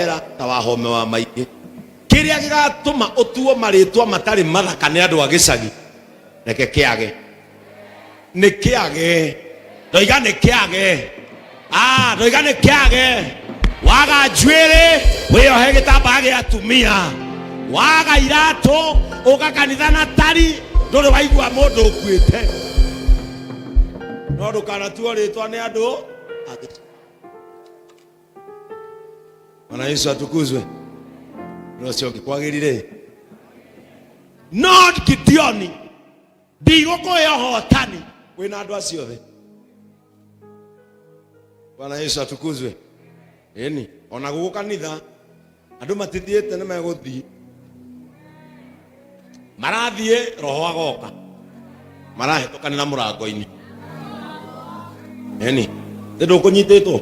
Ũkehera ta wahome wa maingĩ. Kĩrĩa gĩgatũma ũtuo marĩtwa matarĩ mathaka nĩ andũ a gĩcagi, reke kĩage. Nĩ kĩage. Ndoiga nĩ kĩage. Ah, ndoiga nĩ kĩage. Waga njuĩrĩ, wĩyohe gĩtambaya gĩa atumia. Waga iratũ, ũka kanitha na tari, ndũrĩ waigua mũndũ ũkuĩte. No ndũkanatuo rĩtwa nĩ andũ a gĩcagi. Bwana Yesu atukuzwe. No cio kwagĩrire. No Gideoni ndigũkũhe ũhotani wĩna andũ acio othe. Bwana Yesu atukuzwe. Ĩni, ona gũkũ kanitha andũ matithiĩte nĩ megũthiĩ. Marathiĩ roho agoka. Marahĩtũkanĩra mũrango-inĩ. Ĩni, nĩ ndũkũnyitĩtwo?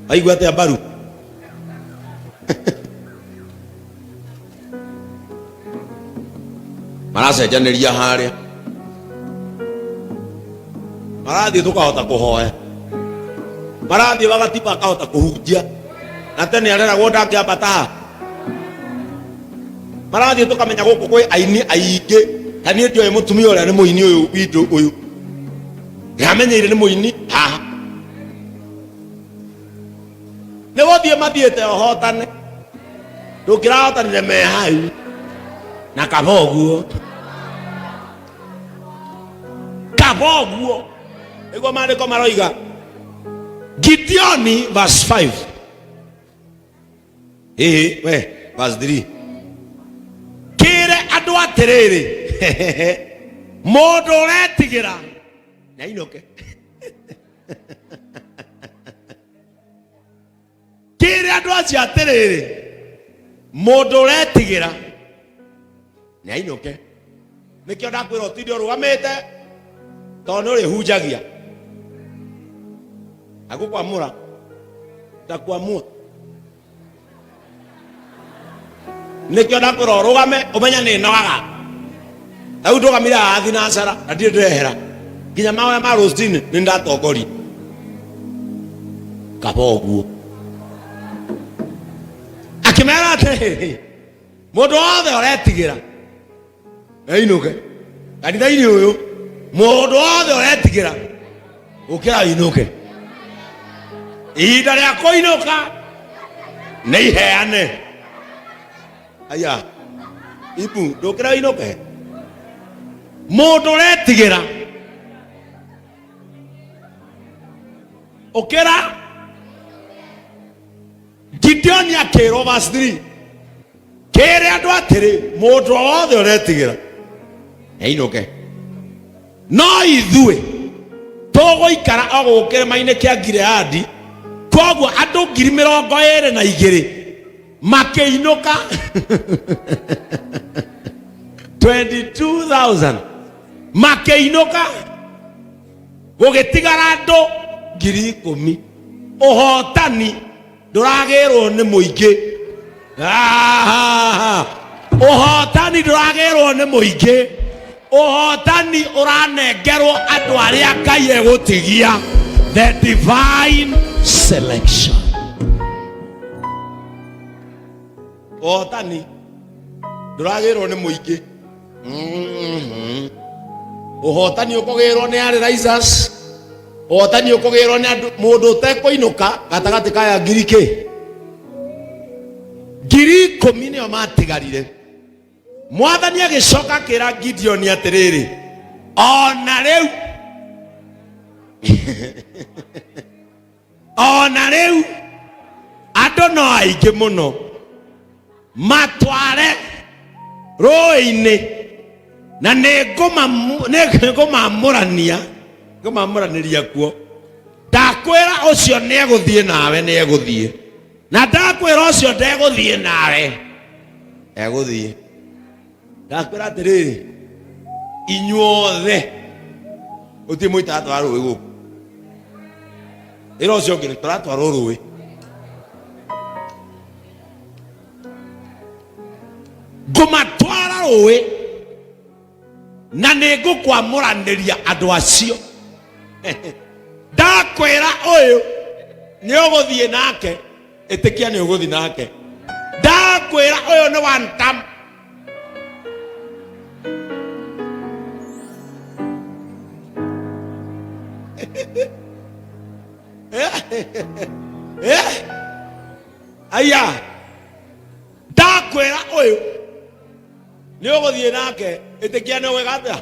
Waigua atĩa mbaru? Maracenjanĩria harĩa. Marathiĩ tũkahota kũhoya. Marathiĩ wagatiba akahota kũhunjia. Na tene areragwo ndangĩambata haha. Marathiĩ tũkamenya gũkũ kwĩ aini aingĩ. Ta niĩ ndioĩ mũtumia ũrĩa nĩ mũini ũyũ witũ ũyũ. Ndamenyeire nĩ mũini haha. Nĩ gũthiĩ mathiĩte ũhotane. Ndũngĩrahotanire me hau. Na kaba ũguo. Kaba ũguo. Nĩguo maandĩko maroiga. Gideoni verse 5. Ĩĩ, we verse 3. Kĩre andũ atĩrĩrĩ, mũndũ ũretigĩra nĩainũke. Kĩre andũ acio atĩrĩrĩ, mũndũ ũretigĩra nĩainũke. Nĩkĩo ndakwĩra ũtinde ũrũgamĩte tondũ nĩ ũrĩhunjagia. Agũkwamũra ndakwamua. Nĩkĩo ndakwĩra ũrũgame ũmenye nĩ nogaga. Rĩu ndũgamire haha thinacara na ndirĩ ndĩrehera nginya mahoya ma rũcinĩ nĩ ndatongoria. Kaba ũguo. Akĩmera atĩrĩrĩ, mũndũ wothe ũretigĩra ainũke kanitha-inĩ ũyũ, mũndũ wothe ũretigĩra ũkĩra ainũke. Ihinda rĩa kũinũka nĩ iheane. Aya, ibu ndũkĩra ũinũke. Mũndũ ũretigĩra ũkĩra. Gideoni akĩrwo verse 3 kĩre andũ atĩrĩ mũndũ o wothe ũretigĩra ainũke no ithuĩ tũgũikara o gũkũ kĩrĩma-inĩ kĩa Gileadi. Koguo andũ 22,000 makĩinũka, 22,000 makĩinũka, gũgĩtigara andũ 10,000. Ũhotani ndũragĩrwo nĩ mũingĩ. Ah, ũhotani ndũragĩrwo nĩ mũingĩ. Ũhotani ũranengerwo andũ arĩa Ngai egũtigia, the divine selection. Ũhotani ndũragĩrwo nĩ mũingĩ. Ũhotani ũkũgĩrwo nĩ arĩ risers. Ũhotani ũkũgĩrwo nĩ andũ mũndũ ũtekũinũka gatagatĩ kaya ngiri kĩ 10,000 nĩo matigarire. Mwathani agĩcoka akĩra Gideoni atĩrĩrĩ, ona rĩu ona rĩu andũ no aingĩ mũno, matware rũĩ-inĩ na nĩngũmamũrania ngũmamũranĩria kuo. Ndakwĩra ũcio nĩegũthiĩ nawe, nĩegũthiĩ, na ndakwĩra ũcio ndegũthiĩ nawe, egũthiĩ. Ndakwĩra atĩrĩrĩ, inyuothe gũtirĩ mũitatwara rũĩ gũkũ. Ĩra ũcio ũngĩ tũratwarwo rũĩ. Ngũmatwara rũĩ na nĩ ngũkwamũranĩria andũ acio. Ndakwĩra ũyũ nĩ ũgũthiĩ nake. Ĩtĩkia nĩ ũgũthi nake. Ndakwĩra ũyũ nĩ one term. Eh? Aya, ndakwĩra ũyũ nĩ ũgũthiĩ nake. Ĩtĩkia nĩ ũgwĩka atĩa?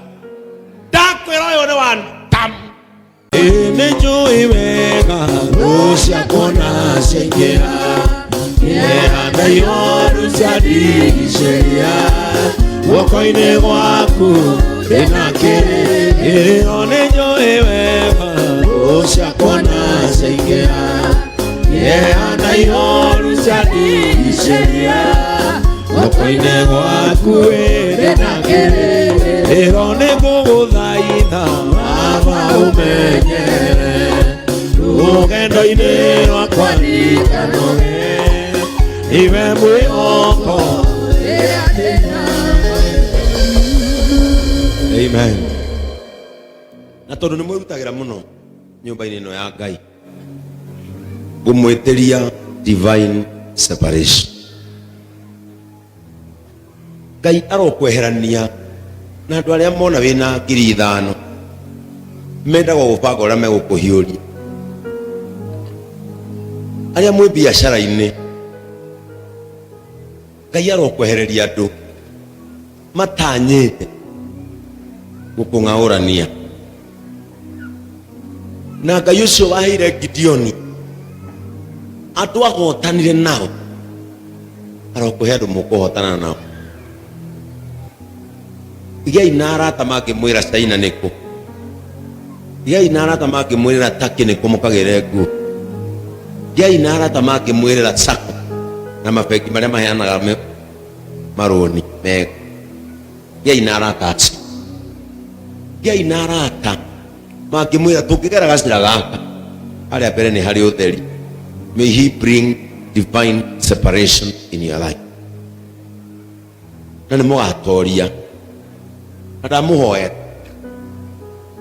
Ndakwĩra ũyũ nĩ one term. Nĩ njũĩ wega thũ ciakwa na ciaingĩha, kĩeha na ihoru ciandigicĩria, guoko-inĩ gwaku ndĩna kĩrĩro. Nĩ njũĩ wega thũ ciakwa na ciaingĩha, kĩeha na ihoru ciandigicĩria, guoko-inĩ gwaku ndĩna kĩrĩro. Nĩ ngũgũthaitha Baba ũmenyere rũgendo-inĩ rwakwa ndikanoge, iwe mwĩhoko. Amen. Na tondũ nĩ mwĩrutagĩra mũno nyũmba-inĩ ĩno ya Ngai, ngũmwĩtĩria divine separation. Ngai arokweherania na andũ arĩa mona wĩna 5,000 mendaga gũbanga ũrĩa megũkũhiũria. Arĩa mwĩ biacara-inĩ, Ngai arokwehereria andũ matanyĩte gũkũng'aũrania. Na Ngai ũcio waheire Gideoni andũ ahotanire nao, arokũhe andũ mũkũhotana nao. Gĩai na arata mangĩmwĩra China nĩkũ, gĩai na arata mangĩmwĩrĩra Turkey nĩkũ mũkagĩre nguo, gĩai na arata mangĩmwĩrĩra sacco na mabengi marĩa maheanaga marũni mega. Gĩai na arata acio, gĩai na arata mangĩmwĩra tũngĩgera gacĩra gaka harĩa mbere nĩ harĩ ũtheri. May he bring divine separation in your life, na nĩ mũgatoria. Na ndamũhoya,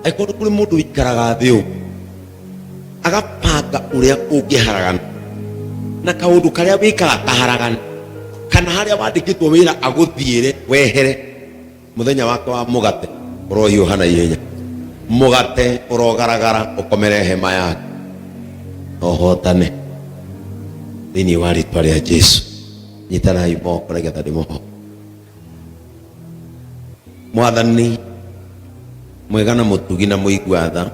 angĩkorwo nĩ kũrĩ mũndũ ũikaraga thĩ ũguo agabanga ũrĩa ũngĩharagana na kaũndũ karĩa wĩkaga kaharagana, kana harĩa wandĩkĩtwo wĩra agũthiĩre wehere, mũthenya wake wa mũgate ũrohiũha na ihenya, mũgate ũrogaragara ũkomere hema yake, na ũhotane thĩinĩ wa rĩtwa rĩa Jesu. Nyitanai moko nĩgetha ndĩmũhoe. Mwathani mwega na mũtugi na mũigua tha,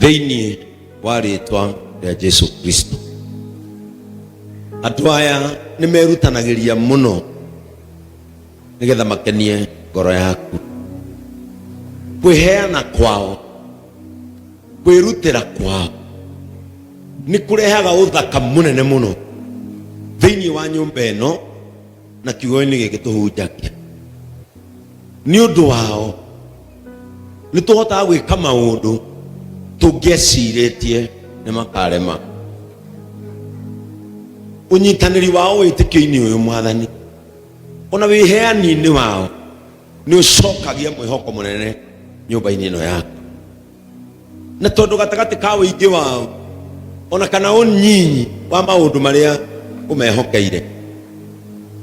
thĩinĩ wa rĩtwa rĩa Jesu Kristo, andũ aya nĩ merutanagĩria mũno nĩgetha makenie ngoro yaku. Kwĩheana kwao, kwĩrutĩra kwao nĩ kũrehaga ũthaka mũnene mũno thĩinĩ wa nyũmba ĩno na kiugo-inĩ gĩkĩ tũhunjagia. Nĩ ũndũ wao nĩ tũhotaga gwĩka maũndũ tũngĩecirĩtie nĩ makarema. Ũnyitanĩri wao wĩtĩkio-inĩ ũyũ, Mwathani, ona wĩheani-inĩ wao nĩ ũcokagia mwĩhoko mũnene nyũmba-inĩ ĩno yaku. Na tondũ gatagatĩ ka ũingĩ wao ona kana ũnyinyi wa maũndũ marĩa ũmehokeire,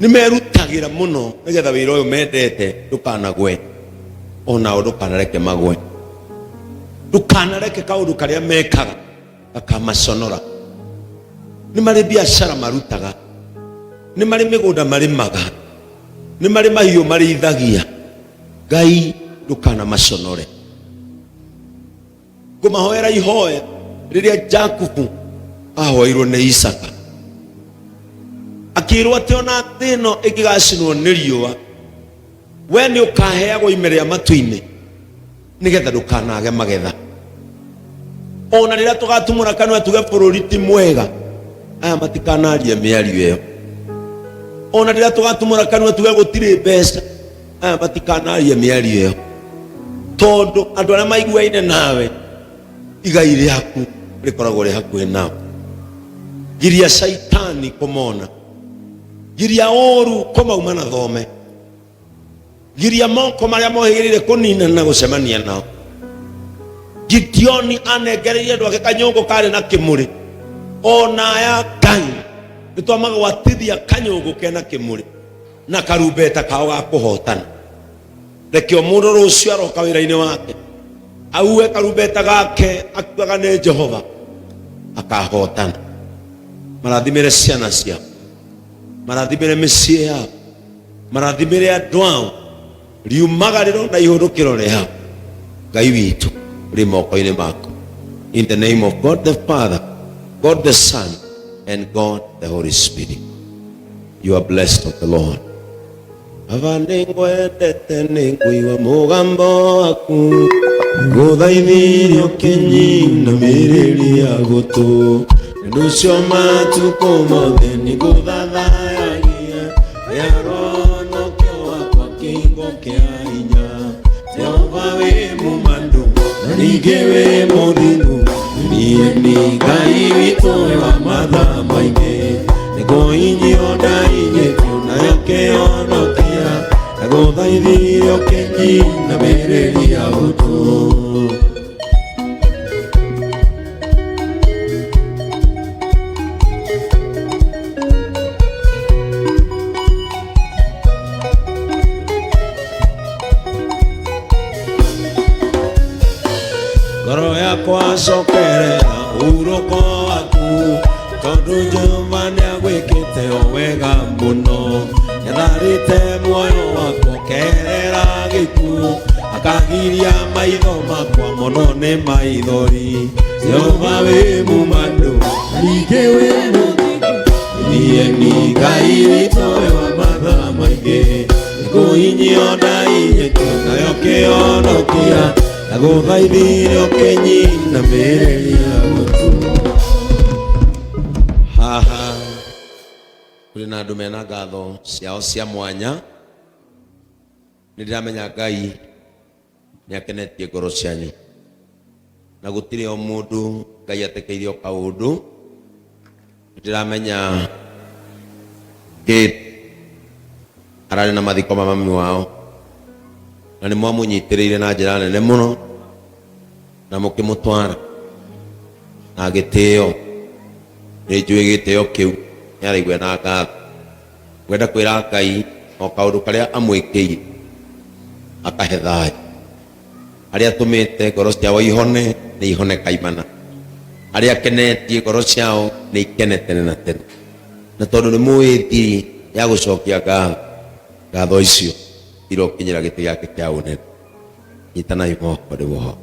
nĩ merutagĩra mũno nĩgetha wĩra ũyũ mendete ndũkanagwe, onao ndũkanareke magwe, ndũkanareke kaũndũ karĩa mekaga gakamaconora. Nĩ marĩ biacara marutaga, nĩ marĩ mĩgũnda marĩmaga, nĩ marĩ mahiũ marĩithagia. Ngai, ndũkanamaconore. Ngũmahoera ihoya rĩrĩa Jakubu ahoeirwo nĩ Isaka, akĩrwo atĩ ona thĩ ĩno ĩngĩgacinwo nĩ riũa, we nĩ ũkaheagwo ime rĩa matu-inĩ nĩgetha ndũkanage magetha. Ona rĩrĩa tũgatumũra kanua tuge bũrũri ti mwega, aya matikanarie mĩario ĩyo. Ona rĩrĩa tũgatumũra kanua tuge gũtirĩ mbeca, aya matikanarie mĩario ĩyo, tondũ andũ arĩa maiguaine nawe igai rĩaku rĩkoragwo rĩ hakuhĩ nao. Giria caitani kũmona, giria ũru kũmauma na thome, giria moko marĩa mohĩgĩrĩire kũnina na gũcemania nao. Gideoni anengereirie andũ ake kanyũngũ karĩ na kĩmũrĩ. Ona aya Ngai nĩ twamagwatithia kanyũngũ kena kĩmũrĩ na karumbeta kao ga kũhotana. Reke o mũndũ rũciũ aroka wĩra-inĩ wake auwe karumbeta gake akiugaga nĩ Jehova akahotana. Marathimĩre ciana ciao, marathimĩre mĩciĩ yao, marathimĩre andũ ao, riumagarĩro na ihũndũkĩro rĩao. Ngai witũ rĩ moko-inĩ maku. In the name of God the Father, God the Son, and God the Holy Spirit. You are blessed of the Lord. Baba nĩngwendete nĩngũigua mũgambo waku ngũthaithirie ũkĩnyinamĩrĩria gũtũ nĩ ũcio matukũ mothe nĩngũthathayagia rĩaronokio wakwa kĩhingo kĩa hinya. Jehova wĩ mũmandũ na ningĩ wĩ mũthingu, niĩ nĩ Ngai witũ wĩ wa matha maingĩ, nĩngũinyio ndainyĩtio nayo kĩhonokia, ndagũthaithire ũkĩnyinamĩrĩria gũtũ. Ngoro yakwa cokerera hurũko waku, tondũ Jehova nĩagwĩkĩte o wega mũno. Nĩatharĩte muoyo wakwa ũkerera gĩkuũ, akagiria maitho makwa mũno nĩ maithori. Jehova wĩ mũmandũ ningĩ wĩ mũthingu, niĩ nĩ Ngai witũ wĩ wa matha maingĩ, nĩkũhinyio ndainyĩtio nayo kĩhonokia, ndagũthaithire ũkĩnyinamĩrĩria gũtũ. Haha kũrĩ na andũ mena ngatho ciao cia mwanya. Nĩ ndĩramenya Ngai nĩ akenetie ngoro cianyu, na gũtirĩ o mũndũ Ngai atekeire o kaũndũ. Nĩ ndĩramenya Gabe ararĩ na mathiko ma mami wao, na nĩ mwamũnyitĩrĩire na njĩra nene mũno na mũkĩmũtwara na gĩtĩo. Nĩ njũĩ gĩtĩo kĩu nĩ araigua na ngatho. Ngwenda kwĩra Ngai o kaũndũ karĩa amwĩkĩire akahe thayũ. Harĩa atũmĩte ngoro ciao ihone nĩ ihone kaimana. Harĩa akenetie ngoro ciao nĩ ikene tene na tene. Na tondũ nĩ mũĩ thiri ya gũcokia ngatho, ngatho icio irokinyĩra gĩtĩ gĩake kĩa ũnene. Nyitanai moko ndĩmũhoe.